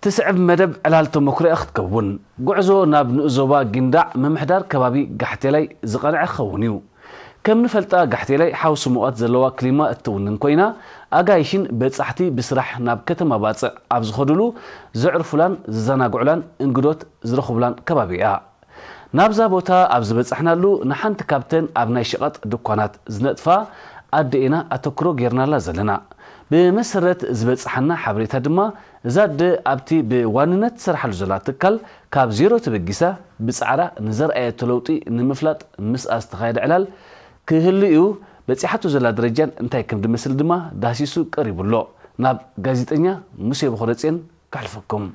ትስዕብ መደብ ዕላል ተመኩሮኣ ክትከውን፣ ጉዕዞ ናብ ንኡስ ዞባ ጊንዳዕ ምምሕዳር ከባቢ ጋሕቴላይ ዝቐንዐ ክኸውን እዩ። ከም ንፈልጣ፣ ጋሕቴላይ ሓውሲ ሙቐት ዘለዋ ክሊማ እትውንን ኮይና፣ ኣጋይሽን በጻሕቲ ብስራሕ ናብ ከተማ ባጽዕ ኣብ ዝኸዱሉ ዘዕርፉላን ዝዘናግዑላን እንግዶት ዝረኽቡላን ከባቢ እያ። ናብዛ ቦታ ኣብ ዝበጻሕናሉ፣ ንሓንቲ ካብተን ኣብ ናይ ሸቐጥ ድኳናት ዝነጥፋ ኣደ ኢና ኣተኩሮ ጌርናላ ዘለና። ብመሰረት ዝበጻሓና ሓበሬታ ድማ፣ እዛ ኣደ ኣብቲ ብዋንነት ትሰርሓሉ ዘላ ትካል ካብ ዜሮ ተበጊሳ ብጻዕራ ንዘርኣየቶ ለውጢ ንምፍላጥ ምስኣ ዝተኻየደ ዕላል ክህሉ እዩ። በጺሓቶ ዘላ ደረጃን እንታይ ከም ድመስል ድማ ዳህሲሱ ቀሪቡ ኣሎ። ናብ ጋዜጠኛ ሙሴ በኾረጽዮን ከሕልፈኩም።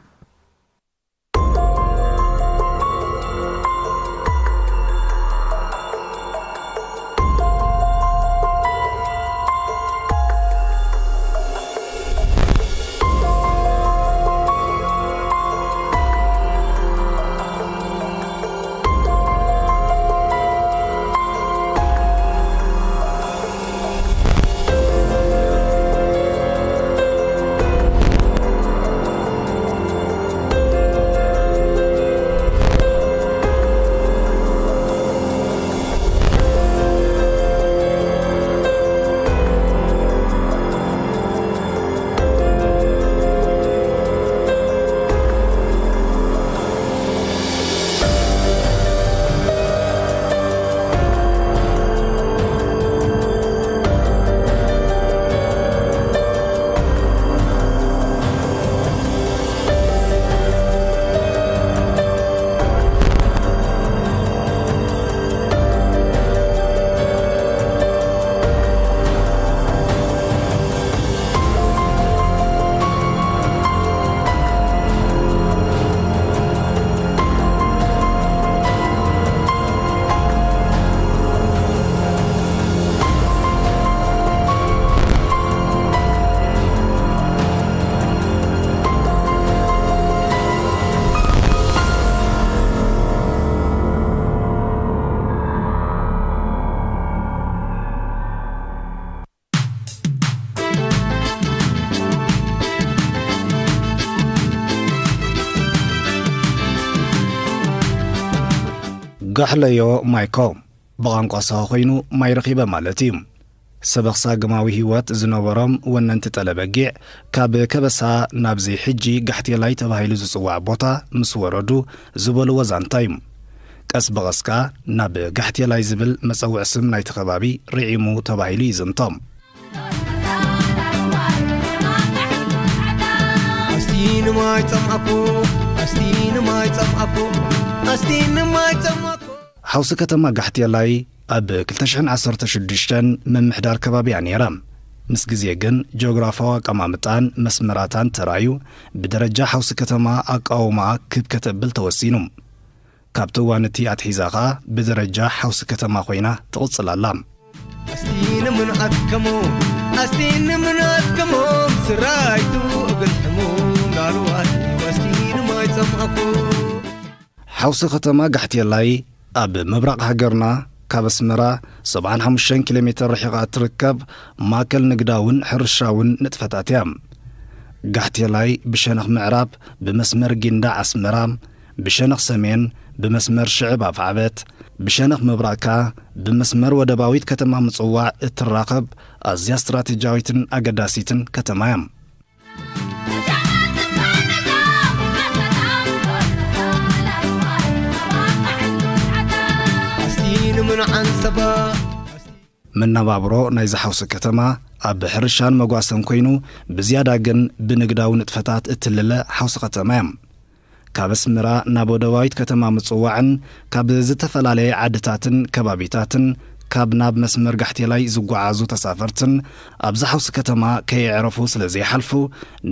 ጋሕለዮ ማይኮ፣ ብቋንቋ ሳሆ ኮይኑ ማይ ረኺበ ማለት እዩ። ሰበኽ ሳግማዊ ህይወት ዝነበሮም ወነንቲ ጠለበጊዕ፣ ካብ ከበሳ ናብዚ ሕጂ ጋሕቴላይ ተባሂሉ ዝጽዋዕ ቦታ ምስ ወረዱ ዝበልዎ ዛንታ እዩ። ቀስ ብቐስ ከኣ ናብ ጋሕቴላይ ዝብል መጸውዒ ስም ናይቲ ከባቢ ርዒሙ ተባሂሉ ይዝንቶ። ኣስቲኒ ማይ ጸምኣኮ፣ ኣስቲኒ ማይ ጸምኣኮ፣ ኣስቲኒ ማይ ጸምኣኮ። ሓውሲ ከተማ ጋሕቴላይ ኣብ ክልተ ሽሕን ዓሰርተ ሽዱሽተን ምምሕዳር ከባቢ እያ ነይራ። ምስ ግዜ ግን ጂኦግራፋዊ ኣቀማምጣን መስመራታን ተራእዩ፣ ብደረጃ ሓውሲ ከተማ ኣቃውማኣ ክብ ከተብል ተወሲኑ። ካብቲ እዋን እቲ ኣትሒዛ ኸኣ ብደረጃ ሓውሲ ከተማ ኮይና ትቕጽል ኣላ። ኣስቲኒ ምን ኣትከሞ፣ ኣስቲኒ ምን ኣትከሞ፣ ስራይቱ እግል ሕሙም ላልዋት፣ ኣስቲኒ ማይ ጸምኣኮ። ሓውሲ ከተማ ጋሕቴላይ ኣብ ምብራቕ ሃገርና ካብ ኣስመራ ሰብዓን ሓሙሽተን ኪሎ ሜትር ርሒቓ እትርከብ ማእከል ንግዳውን ሕርሻውን ንጥፈታት እያ። ጋሕቴላይ ብሸነኽ ምዕራብ ብመስመር ጊንዳዕ ኣስመራ፣ ብሸነኽ ሰሜን ብመስመር ሽዕብ ኣፍዓበት፣ ብሸነኽ ምብራቕ ከኣ ብመስመር ወደባዊት ከተማ ምጽዋዕ እትራኸብ ኣዝያ ስትራቴጂያዊትን ኣገዳሲትን ከተማ እያ። ኣስቲኒ ምን ዓንሰባ። መነባብሮ ናይዛ ሓውሲ ከተማ ኣብ ሕርሻን መጓሰን ኮይኑ፣ ብዝያዳ ግን ብንግዳዊ ንጥፈታት እትልለ ሓውሲ ከተማ እያ። ካብ ኣስመራ ናብ ወደባዊት ከተማ ምጽዋዕን ካብ ዝተፈላለየ ዓድታትን ከባቢታትን ካብ ናብ መስመር ጋሕቴላይ ዝጓዓዙ ተሳፈርትን ኣብዚ ሓውሲ ከተማ ከየዕረፉ ስለ ዘይሓልፉ፣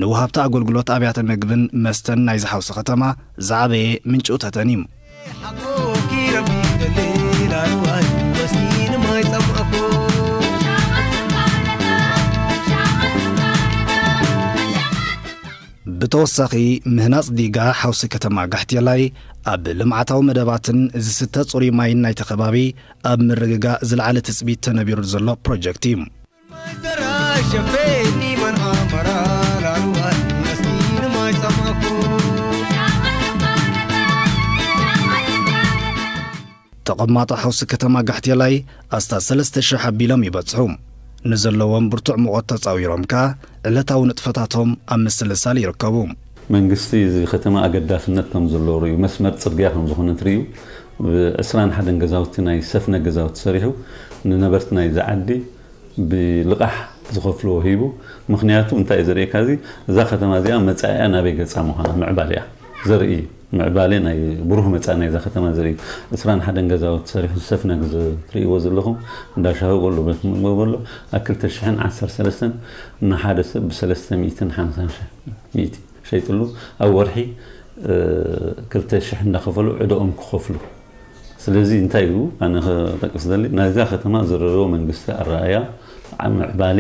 ንወሃብቲ ኣገልግሎት ኣብያተ ምግብን መስተን ናይዚ ሓውሲ ከተማ ዝዓበየ ምንጪ እቶተን እዩ። ሓቆኪ ረቢ ደሊላ ርዋይ ወስቲ ንማይ ጸምኣኮ። ብተወሳኺ፣ ምህናጽ ዲጋ ሓውሲ ከተማ ጋሕቴላይ ኣብ ልምዓታዊ መደባትን ዝስተ ጽሩይ ማይን ናይቲ ከባቢ ኣብ ምርግጋእ ዝለዓለ ትጽቢት ተነቢሩ ዘሎ ፕሮጀክት እዩ። ማይ ተራይ ሸፈኒ መን ኣመራ ላልዋይ ወስቲ ንማይ ጸምኣኮ። ተቐማጦ ሓውሲ ከተማ ጋሕቴላይ ኣስታት ሰለስተ ሽሕ ኣቢሎም ይበጽሑ። ንዘለዎም ብርቱዕ ሙቐት ተጻዊሮም ከኣ ዕለታዊ ንጥፈታቶም ኣብ ምስልሳል ይርከቡ። መንግስቲ እዚ ከተማ ኣገዳስነት ከም ዘለዎ ርእዩ፣ መስመር ጽርግያ ከም ዝኾነት ርእዩ፣ ብ ዕስራን ሓደን ገዛውቲ ናይ ሰፍነ ገዛውቲ ሰሪሑ ንነበርቲ ናይዚ ዓዲ ብልቓሕ ዝኸፍልዎ ሂቡ። ምኽንያቱ እንታይ እዩ ዘርእየካ? እዚ እዛ ከተማ እዚኣ መጻኢኣ ናበይ ገጻ ምዃና ምዕባለ እያ ዘርኢ፣ ምዕባለ ናይ ብሩህ መጻኢ ናይዛ ከተማ ዘርኢ። ዕስራን ሓደን ገዛውቲ ሰሪሑ ዝሰፍነ ግዜ ትርእይዎ ዘለኹም፣ እንዳ ሻሂ በሎ፣ ቤት ምግቢ በሎ፣ ኣብ ክልተ ሽሕን ዓሰርተ ሰለስተን ንሓደ ሰብ ብሰለስተ ሚእትን ሓምሳን ሺሕ ሚእቲ ሸይጥሉ፣ ኣብ ወርሒ ክልተ ሽሕ እንዳኸፈሉ ዕደኦም ክኸፍሉ። ስለዚ እንታይ እዩ ኣነ ክጠቅስ ደሊ፣ ናይዛ ከተማ ዝረረቦ መንግስቲ ኣረኣያ፣ ምዕባሌ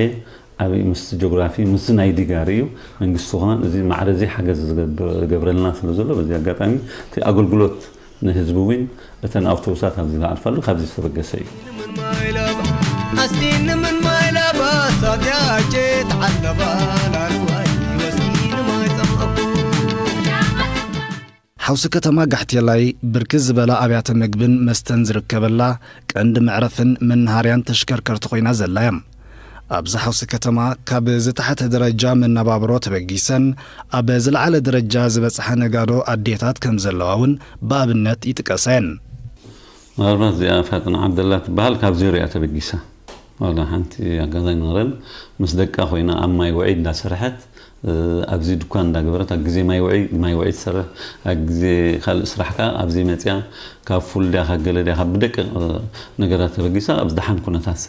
ዓብዪ ምስቲ ጂኦግራፊ ምስዚ ናይ ዲጋሪ እዩ። መንግስቲ ከማን እዚ ማዕረ እዚ ሓገዝ ዝገብር- ዝገብረልና ስለ ዘሎ፣ በዚ ኣጋጣሚ እቲ ኣገልግሎት ንህዝቢ እውን እተን ኣውቶቡሳት ኣብዚ ዝኣልፋሉ ካብዚ ዝተበገሰ እዩ። ሓውሲ ከተማ ጋሕቴላይ ብርክት ዝበላ ኣብያተ ምግብን መስተን ዝርከበላ ቀንዲ መዕረፍን መናሃርያን ተሽከርከርቲ ኮይና ዘላ እያ። ኣብዚ ሓውሲ ከተማ ካብ ዝተሓተ ደረጃ መነባብሮ ተበጊሰን ኣብ ዝለዓለ ደረጃ ዝበጽሓ ነጋዶ ኣዴታት ከም ዘለዋ እውን ብኣብነት ይጥቀሳ እየን። ምናልባት እዚኣ ፋጥና ዓብደላ ትበሃል ካብ ዜሮ እያ ተበጊሳ። ዋላ ሓንቲ ኣጋዛይ ነበረን ምስ ደቃ ኮይና ኣብ ማይ ውዒ እንዳሰርሐት ኣብዚ ድኳን እንዳገበረት ኣብ ግዜ ማይ ውዒ ማይ ውዒ ትሰርሕ ኣብ ግዜ ካልእ ስራሕ ከዓ ኣብዚ መፅያ ካብ ፉል ድያ ካብ ገለ ድያ ካብ ብደቂቕ ነገራት ተበጊሳ ኣብ ዝደሓን ኩነታት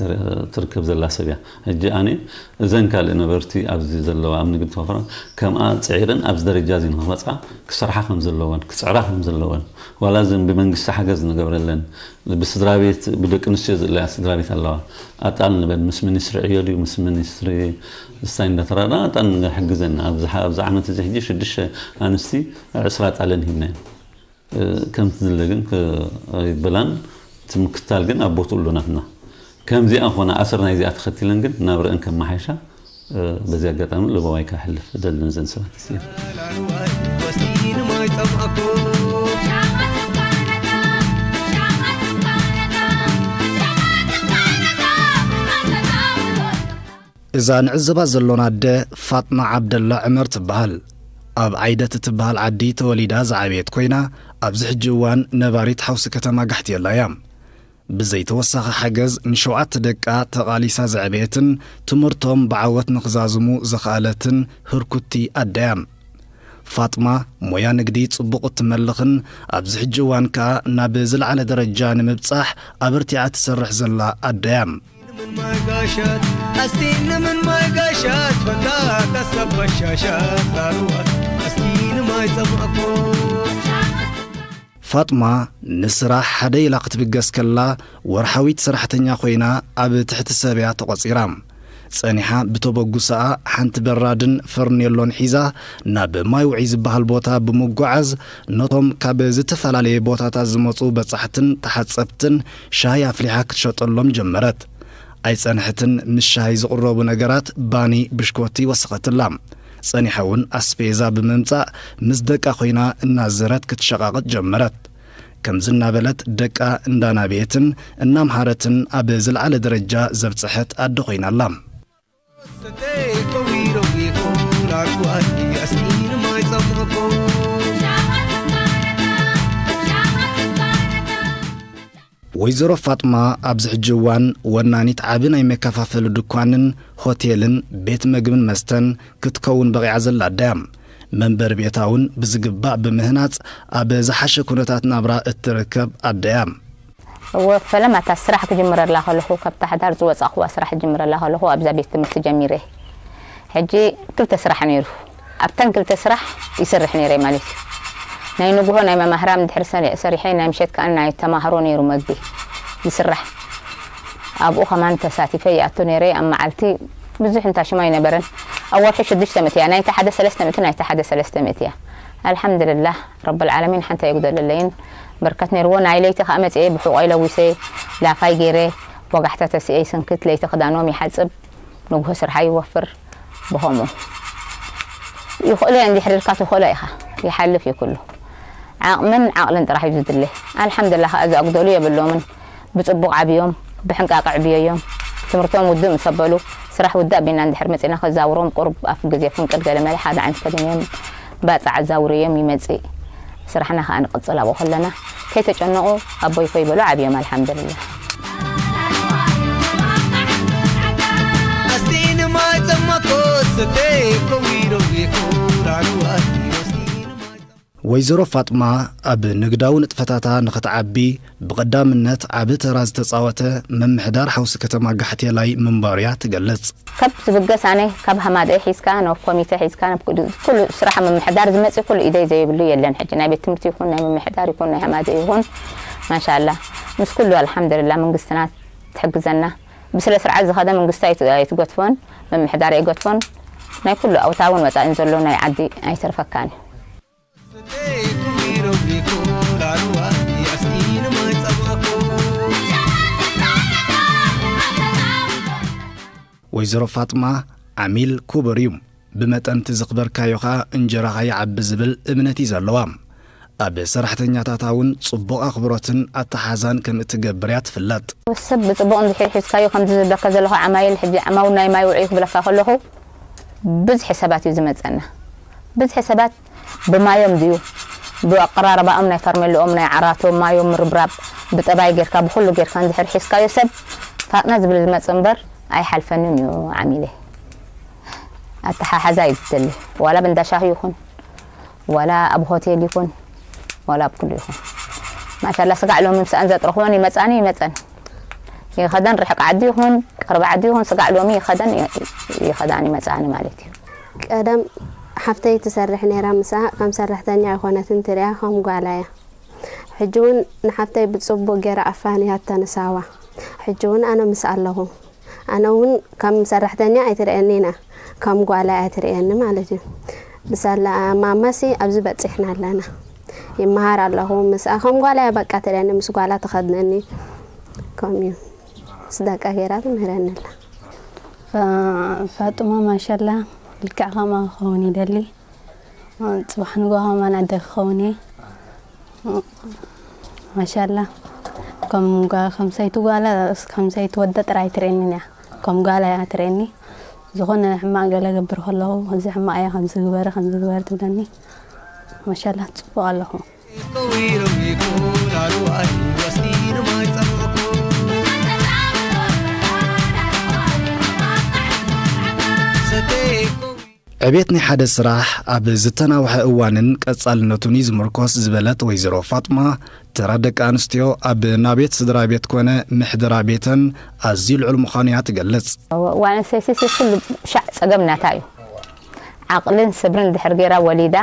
ትርከብ ዘላ ሰብ እያ። ሕጂ ኣነ እዘን ካልእ ነበርቲ ኣብዚ ዘለዋ ኣብ ንግዲ ተዋፈራ ከምኣ ፅዒረን ኣብዚ ደረጃ እዚ ንክመፅዓ ክሰርሓ ከም ዘለወን ክፅዕራ ከም ዘለወን ዋላ እዘን ብመንግስቲ ሓገዝ ንገብረለን ብስድራ ቤት ብደቂ ኣንስትዮ ዝእለያ ስድራ ቤት ኣለዋ። ኣጣል ንበል ምስ ሚኒስትሪ ዕዮ ድዩ ምስ ሚኒስትሪ ስታይ እንዳተራዳ ኣጣል ንሕግዘና ኣብዚ ዓመት እዚ ሕጂ ሽዱሽተ ኣንስቲ ዕስራ ጣልን ሂብናየን። ከምቲ ዝለ ግን ይበላን እቲ ምክታል ግን ኣብ ቦትኡ ኣሎ ናትና። ከምዚኣ ኮነ ኣሰር ናይዚኣ ተኸቲለን ግን ናብረአን ከመሓይሻ በዚ ኣጋጣሚ ልበዋይ ከሕልፍ እደሊ ነዘን ሰባት እዚአን። እዛ ንዕዘባ ዘሎና ኣደ ፋጥማ ዓብደላ ዕመር ትበሃል። ኣብ ዓይደት እትበሃል ዓዲ ተወሊዳ ዝዓበየት ኮይና ኣብዚ ሕጂ እዋን ነባሪት ሓውሲ ከተማ ጋሕትየላ እያ። ብዘይተወሳኺ ሓገዝ ንሸውዓተ ደቃ ተቓሊሳ ዘዕበየትን ትምህርቶም ብዓወት ንኽዛዝሙ ዘኽኣለትን ህርኩቲ ኣደ እያ። ፋጥማ ሞያ ንግዲ ጽቡቕ እትመልኽን ኣብዚ ሕጂ እዋን ከኣ ናብ ዝለዓለ ደረጃ ንምብጻሕ ኣበርቲዓ ትሰርሕ ዘላ ኣደ እያ። ፋጥማ ንስራሕ ሓደ ኢላ ክትብገስ ከላ ወርሓዊት ሰራሕተኛ ኮይና ኣብ ትሕቲ ሰብ እያ ተቖጺራ። ጸኒሓ ብተበጉሳኣ ሓንቲ በራድን ፈርኔሎን ሒዛ ናብ ማይ ውዒ ዝበሃል ቦታ ብምጉዓዝ ነቶም ካብ ዝተፈላለየ ቦታታት ዝመጹ በጻሕትን ተሓጸብትን ሻሂ ኣፍሊሓ ክትሸጠሎም ጀመረት። ኣይጸንሐትን ምስ ሻሂ ዝቕረቡ ነገራት ባኒ ብሽኮቲ ወሰኸትላ። ጸኒሓ እውን ኣስቤዛ ብምምጻእ ምስ ደቃ ኮይና እናዘረት ክትሸቓቕጥ ጀመረት። ከምዚ እናበለት ደቃ እንዳናበየትን እናምሃረትን ኣብ ዝለዓለ ደረጃ ዘብጽሐት ኣደ ኮይና ኣላ። ወይዘሮ ፋጥማ ኣብዚ ሕጂ እዋን ወናኒት ዓቢ ናይ መከፋፈሊ ድኳንን ሆቴልን ቤት መግብን መስተን ክትከውን በቒዓ ዘላ ኣደ እያ። መንበሪ ቤታ እውን ብዝግባእ ብምህናጽ ኣብ ዝሓሸ ኩነታት ናብራ እትርከብ ኣደ እያ። እወ፣ ፈለማ እታ ስራሕ ክጅምረላ ከለኹ፣ ካብታ ሓዳር ዝወጻእኩዋ ስራሕ ክጅምረላ ከለኹ ኣብዛ ቤት ትምህርቲ ጀሚረ። ሕጂ ክልተ ስራሕ ነይሩ። ኣብተን ክልተ ስራሕ ይሰርሕ ነይረ ማለት እዩ። ናይ ንግሆ ናይ መማህራን ድሕሪ ሰሪ- ሰሪሐ፣ ናይ ምሸት ከኣ ናይ ተማሃሮ ነይሩ መግቢ ዝስራሕ። ኣብኡ ከማን ተሳቲፈ ይኣቱ ነይረ። ኣብ መዓልቲ ብዙሕ እንታ ሽም ኣይነበረን። ኣብ ወርሒ ሽዱሽተ ሚእቲ እያ። ናይቲ ሓደ ሰለስተ ሚእቲ፣ ናይቲ ሓደ ሰለስተ ሚእቲ እያ። ኣልሓምዱልላህ፣ ረብል ዓለሚን ሓንቲ ኣየጉደለለይን። በርከት ነይርዎ። ናይ ለይቲ ከኣ መጽኤ ብሑቆይ ለዊሰ፣ ላፋይ ገይረ፣ ወጋሕታ ተስኤ ይስንክት፣ ለይቲ ክዳኖም ይሓጽብ፣ ንግሆ ስርሓ ይወፍር። ብኸምኡ ይኽእሎ እየ፣ እንድሕር ኢልካ ትኽእሎ ኢኻ። ይሓልፍ እዩ ኩሉ። ዓቕምን ዓቕልን ጥራሕ እዩ ዝድለ። ኣልሓምዱላ ከዓ ዝኣጉደሉ የብሎምን። ብፅቡቕ ዓብዮም፣ ብሕንቃቂ ዕብየዮም። ትምህርቶም ውድእ ምስ ኣበሉ፣ ስራሕ ውድእ ኣቢልና እንድሕር መፂና ከዛውሮም ቁሩብ ኣፍ ግዜ ፍንቅል ገለ መለ ሓደ ዓይነት ከደንዮም ባፅዕ ኣዛውርዮም ይመፅእ። ስራሕና ከዓ ንቕፅል ኣብኡ ከለና ከይተጨነቑ ኣቦይ ኮይ በሉ ዓብዮም ኣልሓምዱልላ። ኣስቲን ማይ ጸማኮ ሰተይ ኮዊሮ ይኩራሩ ኣስቲን ወይዘሮ ፋጥማ ኣብ ንግዳዊ ንጥፈታታ ንኽትዓቢ ብቐዳምነት ዓቢ ተራ ዝተጻወተ ምምሕዳር ሓውሲ ከተማ ጋሕቴላይ ምንባሩያ ትገልጽ። ካብ ዝብገስ ኣነ ካብ ሃማደኤ ሒዝካ ናብ ኮሚተ ሒዝካ ናብ ኩሉ ኩሉ ስራሕ ምምሕዳር ዝመጽእ ኩሉ ኢደይ ዘይብሉ የለን። ሕጂ ናይ ቤት ትምህርቲ ይኹን ናይ ምምሕዳር ይኹን ናይ ሃማደኤ ይኹን ማሻላ ምስ ኩሉ ኣልሓምዱልላ መንግስትና ትሕግዘና። ብስለ ስርዓት ዝኸደ መንግስቲ ኣይት- ኣይትገትፎን ምምሕዳር ኣይገትፎን። ናይ ኩሉ ኣውታ እውን ወፃእን ዘሎ ናይ ዓዲ ኣይተርፈካን እዩ። ወይዘሮ ፋጥማ ዓሚል ክቡር እዩ፣ ብመጠን እቲ ዘኽበርካዮ ኸኣ እንጀራኻ ይዓቢ ዝብል እምነት እዩ ዘለዋ። ኣብ ሰራሕተኛታታ እውን ጽቡቕ ኣኽብሮትን ኣተሓዛን ከም እትገብር እያ ትፍለጥ። ሰብ ብጽቡቕ እንድሕር ሒዝካዮ ከምዚ ዝብለካ ዘለኹ ዓማይል ሕጂ ዓማዊ ናይ ማይ ውዑይ ክብለካ ከለኹ ብዝሒ ሰባት እዩ ዝመጸና። ብዝሒ ሰባት ብማዮም ድዩ ብኣቀራርባኦም ናይ ፈርሜሎኦም ናይ ዓራቶም ማዮም ምርብራብ ብጠባይ ጌርካ ብኩሉ ጌርካ እንድሕር ሒዝካዮ ሰብ ፋጥና ዝብል ዝመጽእ እምበር ኣይሓልፈንን እዩ ዓሚለ ኣተሓሓዛ እዩ ዝደሊ ዋላ ብእንዳ ሻሂ ይኹን ዋላ ኣብ ሆቴል ይኹን ዋላ ኣብ ኩሉ ይኹን ማሻላ ስጋዕ ሎሚ ምሳኣን ዘጥረኽቦን ይመጻኒ ይመጸን ይኸደን ርሕቅ ዓዲ ይኹን ቅርብ ዓዲ ይኹን ስጋዕ ሎሚ ይኸደን ይኸዳን ይመጻኒ ማለት እዩ ቀደም ሓፍተይ ትሰርሕ ነይራ፣ ምስኣ ከም ሰራሕተኛ ኣይኮነትን ትሪኣ፣ ከም ጓላ እያ። ሕጂ እውን ንሓፍተይ ብፅቡቕ ገይራ ኣፋንያቶ ንሳዋ። ሕጂ እውን ኣነ ምስኣ ኣለኹ። ኣነ እውን ከም ሰራሕተኛ ኣይትርእየኒን እያ፣ ከም ጓላ እያ ትርእየኒ ማለት እዩ። ብሳላ ማማሲ ኣብዚ በፂሕና ኣለና። ይመሃር ኣለኹ ምስኣ፣ ከም ጓላ እያ በቃ ትርእየኒ፣ ምስ ጓላ ትኸድነኒ። ከምኡ እዩ፣ ምስ ደቃ ገይራ ትምህረኒ ኣላ። ፋጡማ ማሻላ ልክዕ ከምኣ ክኸውን ይደሊ። ፅባሕ ንጎ ከማን ኣደ ክኸውን እየ። ማሻላ ከም ጓ- ከም ሰይቲ ጓላ ከም ሰይቲ ወደ ጥራይ ትርእየኒ እያ። ከም ጓላ እያ ትርእየኒ። ዝኾነ ሕማቕ ገለ ገብር ከለኹ እዚ ሕማቕ እያ ከምዚ ግበሪ ከምዚ ግበሪ ትብለኒ። ማሻላ ፅቡቕ ኣለኹ። ዕቤት ናይ ሓደ ስራሕ ኣብ ዝተናውሐ እዋንን ቀጻልነቱን እዩ ዝምርኮስ ዝበለት ወይዘሮ ፋጥማ፣ ተራ ደቂ ኣንስትዮ ኣብ ናቤት ስድራ ቤት ኮነ ምሕደራ ቤተን ኣዝዩ ልዑል ምዃኑ እያ ትገልጽ። ዋንሰይሲሲ ኩሉ ሻዕ ጸገም ናታ እዩ። ዓቕልን ስብርን ድሕር ገይራ ወሊዳ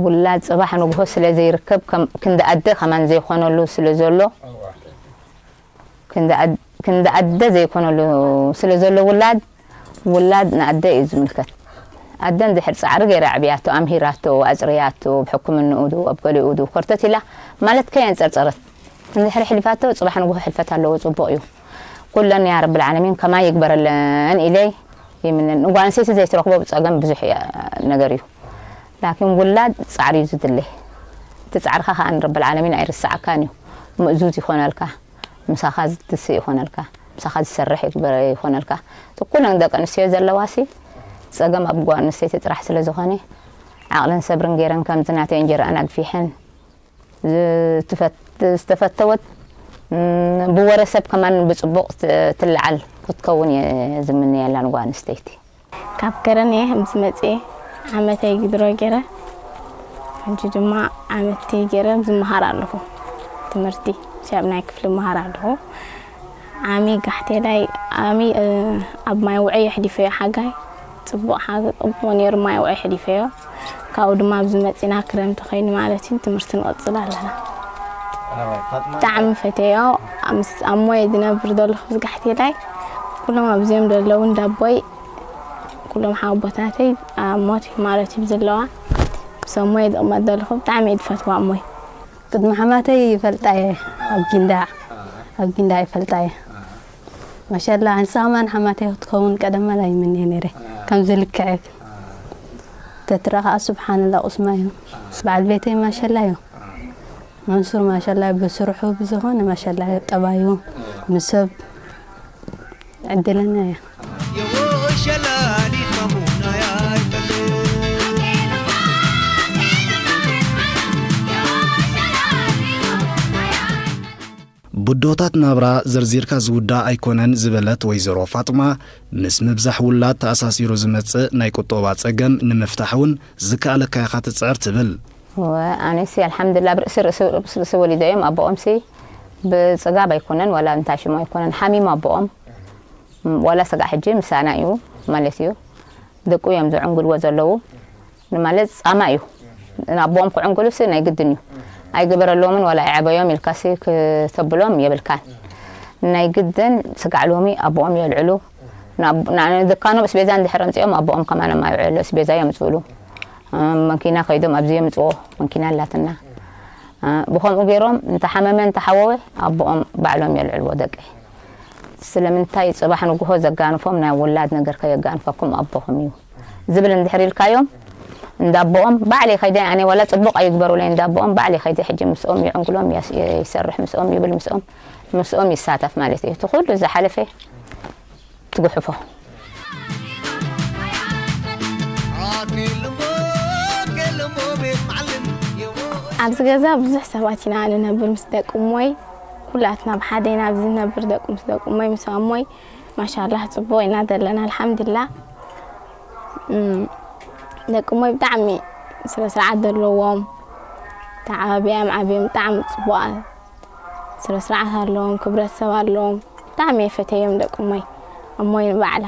ውላድ ጽባሕ ንግሆ ስለ ዘይርከብ ከም ክንዲ ኣደ ከማን ዘይኾነሉ ስለ ዘሎ ክንዲ ኣደ ዘይኮነሉ ስለ ዘሎ ውላድ ውላድ ንኣደ እዩ ዝምልከት። ኣደ እንድሕር ፃዕሪ ገይራ ኣዕብያቶ፣ ኣምሂራቶ፣ ኣፅርያቶ፣ ኣብ ሕክምንኡ ዶ ኣብ ገሊኡ ዶ ኮርተት ኢላ ማለት ከየንፀርፀረት እንድሕር ሕሊፋቶ ፅባሕ ንግሆ ሕልፈት ኣለዎ ፅቡቕ እዩ። ኩለን ያ ረብል ዓለሚን ከማይ ይግበረለን ኢለይ ይምንን። ንጓል ኣንስተይቲ ዘይትረኽቦ ፀገም ብዙሕ ነገር እዩ። ላኪን ውላድ ፃዕሪ እዩ ዝድለ። እቲ ፃዕርኻ ከዓ ንረብል ዓለሚን ኣይርስዓካን እዩ። ምእዙዝ ይኾነልካ። ምሳኻ ዝትስእ ይኾነልካ፣ ምሳኻ ዝሰርሕ ይኾነልካ። እቲ ኩለን ደቂ ኣንስትዮ ዘለዋሲ ፀገም ኣብ ጓል ኣንስተይቲ ጥራሕ ስለ ዝኾነ ዓቕልን ሰብርን ገይረን ከምዚ ናተይ እንጀራኣን ኣግፊሐን ዝተፈተወት ብወረ ሰብ ከማን ብፅቡቕ ትለዓል ክትከውን እየ ዝምነየላ ንጓል ኣንስተይቲ። ካብ ከረን እየ ከምዚ መፅየ ዓመተይ ግድሮ ገይረ ሕጂ ድማ ዓመተይ ገይረ ዝመሃር ኣለኹ ትምህርቲ ሻብ ናይ ክፍሊ መሃር ኣለኹ ዓሚ ጋሕቴላይ ዓሚ ኣብ ማይ ውዐ የሕሊፈዮ ሓጋይ ፅቡቕ ሓ- ፅቡቕ ነይሩ ማይ ውዐ የሕሊፈዮ ካብኡ ድማ ኣብዚ መፂና ክረምቲ ኮይኑ ማለት እዩ ትምህርቲ ንቕፅል ኣለና ብጣዕሚ ፈተዮ ምስ ኣሞየ ዝነብር ዘለኹ ዝጋሕቴላይ ኩሎም ኣብዚኦም ዘለዉ እንዳቦይ ኩሎም ሓወቦታተይ ኣብ ሞት ማለት እዩ ዘለዋ ምስ ኣሞየ ዝቕመጥ ዘለኹ ብጣዕሚ እየ ዝፈትዋ ኣሞይ ቅድሚ ሓማተይ ይፈልጣ እየ ኣብ ጊንዳዕ ኣብ ጊንዳዕ ይፈልጣ እየ ማሻላ ንሳ ከማን ሓማተይ ክትከውን ቀደመላ ይምንየ ነይረ ከምዚ ልክዕ ተትረኣ ከዓ ስብሓንላ ቁስማ እዩ በዓል ቤተይ ማሻላ እዩ መንሱር ማሻላ ብስርሑ ብዝኾነ ማሻላ ጠባዩ ምስ ሰብ ዕድለኛ እያ። ብድሆታት ናብራ ዘርዚርካ ዝውዳእ ኣይኮነን ዝበለት ወይዘሮ ፋጥማ፣ ምስ ምብዛሕ ውላድ ተኣሳሲሩ ዝመጽእ ናይ ቁጠባ ጸገም ንምፍታሕ እውን ዝከኣለካ ኢኻ ትጽዕር ትብል። ኣነሲ ኣልሓምዱላ ብርእሲ ርእሲ ርእሲ ርእሲ ወሊዶ እዮም ኣቦኦምሲ ብፅጋብ ኣይኮነን ዋላ እንታይ ሽሙ ኣይኮነን ሓሚሙ ኣቦኦም ዋላ ስጋዕ ሕጂ ምሳና እዩ ማለት እዩ ደቁ እዮም ዝዕንግልዎ ዘለዉ ማለት ፃማ እዩ ንኣቦኦም ክዕንግሉሲ ናይ ግድን እዩ ኣይግበረሎምን ዋላ ይዕበዮም ኢልካሲ ክተብሎም የብልካን ናይ ግድን ስጋዕ ሎሚ ኣቦኦም የልዕሉ ድካኖም እስቤዛ እንድሕር ኣምፅኦም ኣቦኦም ከማን ኣማውዕሉ እስቤዛ የምፅእሉ መንኪና ከይዶም ኣብዚ የምፅዎ መንኪና ኣላትና ብኸምኡ ገይሮም እንተሓመመ እንተሓወወ ኣቦኦም ባዕሎም የልዕልዎ ደቂ ስለምንታይ ፅባሕ ንጉሆ ዘጋንፎም ናይ ውላድ ነገር ከየጋንፈኩም ኣቦኹም እዩ ዝብል እንድሕር ኢልካዮም እንዳቦኦም ባዕለይ ከይደ ኣነ ወላ ፅቡቅ ኣይግበሩለይ እንዳቦኦም ባዕለይ ከይደ ሕጂ ምስኦም ይዕንግሎም ይሰርሕ ምስኦም ይብል ምስኦም ምስኦም ይሳተፍ ማለት እዩ እቲ ኩሉ ዝሓለፈ ትጉሕፎ ኣብዚ ገዛ ብዙሕ ሰባት ኢና ንነብር ምስ ደቂ እሞይ ኩላትና ብሓደ ኢና ኣብዚ ንነብር ደቂ ምስ ደቂ እሞይ ምስ ኣሞይ ማሻላህ ፅቡቅ ኢና ዘለና ኣልሓምድላ ደቂ እሞይ ብጣዕሚ ስነ ስርዓት ዘለዎም ተዓባቢያ እዮም ዓብዮም ብጣዕሚ ፅቡቃት ስነ ስርዓት ኣለዎም ክብረት ሰብ ኣለዎም ብጣዕሚ እየ ፈተዮም ደቂ እሞይ እሞይ ንባዕላ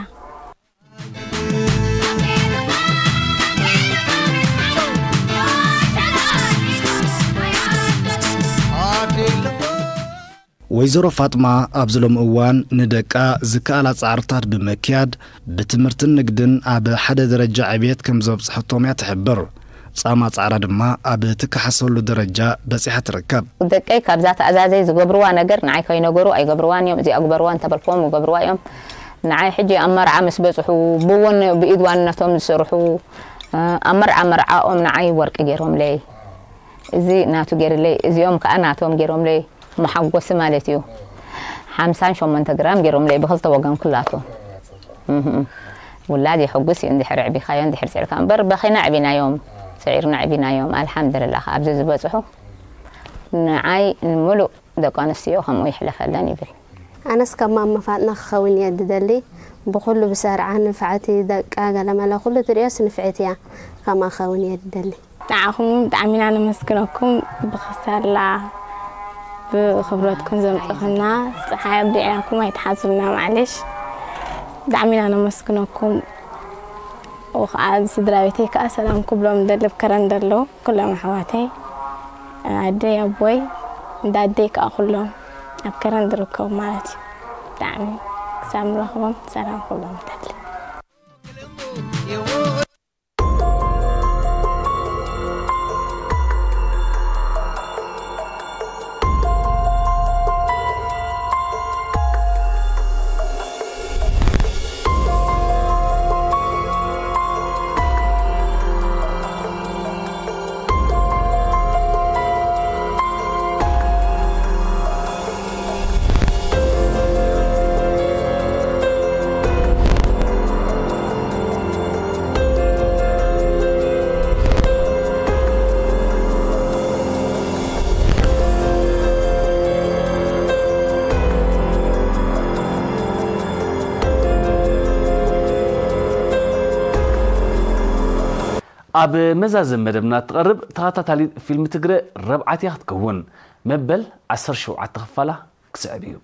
ወይዘሮ ፋጥማ ኣብዚ ሎሚ እዋን ንደቃ ዝከኣላ ፃዕርታት ብምክያድ ብትምህርትን ንግድን ኣብ ሓደ ደረጃ ዕብየት ከም ዘብፅሐቶም እያ ትሕብር። ፃማ ፃዕራ ድማ ኣብ ትከሓሰሉ ደረጃ በፂሓ ትርከብ። ደቀይ ካብዛ ተኣዛዘይ ዝገብርዋ ነገር ንዓይ ከይነገሩ ኣይገብርዋን እዮም እዚኣ ግበርዋ እንተበልክዎም ይገብርዋ እዮም ንዓይ ሕጂ ኣብ መርዓ ምስ በፅሑ ብውን ብኢድ ዋንነቶም ዝሰርሑ ኣብ መርዓ መርዓኦም ንዓይ ወርቂ ገይሮምለይ እዚ ናቱ ገይርለይ እዚኦም ከዓ ናቶም ገይሮምለይ መሓጎሲ ማለት እዩ ሓምሳን ሸሞንተ ግራም ገይሮምለይ ብክልተ ወገን ኩላቶም ውላድ የሐጉስ እዩ እንድሕር ዕቢኻዮ እንድሕር ስዒርካ እምበር በኺና ዕቢናዮም ስዒርና ዕቢናዮም ኣልሓምድልላህ ኣብዚ ዝበፅሑ ንዓይ ንምሉእ ደቂ ኣንስትዮ ከምኡ ይሕለፈለን ይብል ኣነስ ካብ ማማ ፋጥና ክኸውን እየ ድደሊ ብኩሉ ብሰርዓ ንፍዕቲ ደቃ ገለመለ ኩሉ ትሪኦስ ንፍዕቲ እያ ከማ ኸውን እየ ድደሊ ንዓኹም እውን ብጣዕሚ ኢና ነመስግነኩም ብኽሳላ ብኽብረትኩም ዘምፅእኽና ፀሓይ ኣቢዕናኩም ኣይትሓዙልና ማዕለሽ ብጣዕሚ ኢና ነመስግነኩም ወኸዓ ስድራ ቤተይ ከዓ ሰላም ክብሎም ደሊ ኣብ ከረን ደለዉ ኩሎም ኣሕዋተይ ኣደይ ኣቦይ እንዳ ኣደይ ከዓ ኩሎም ኣብ ከረን ዝርከቡ ማለት እዩ ብጣዕሚ ክሳብ ንረኽቦም ሰላም ክብሎም ደሊ ኣብ መዛዘም መደብና እትቐርብ ተኸታታሊት ፊልም ትግረ ረብዓት እያ ክትከውን። መበል ዓሰርተ ሸውዓተ ክፋላ ክስዕብ እዩ።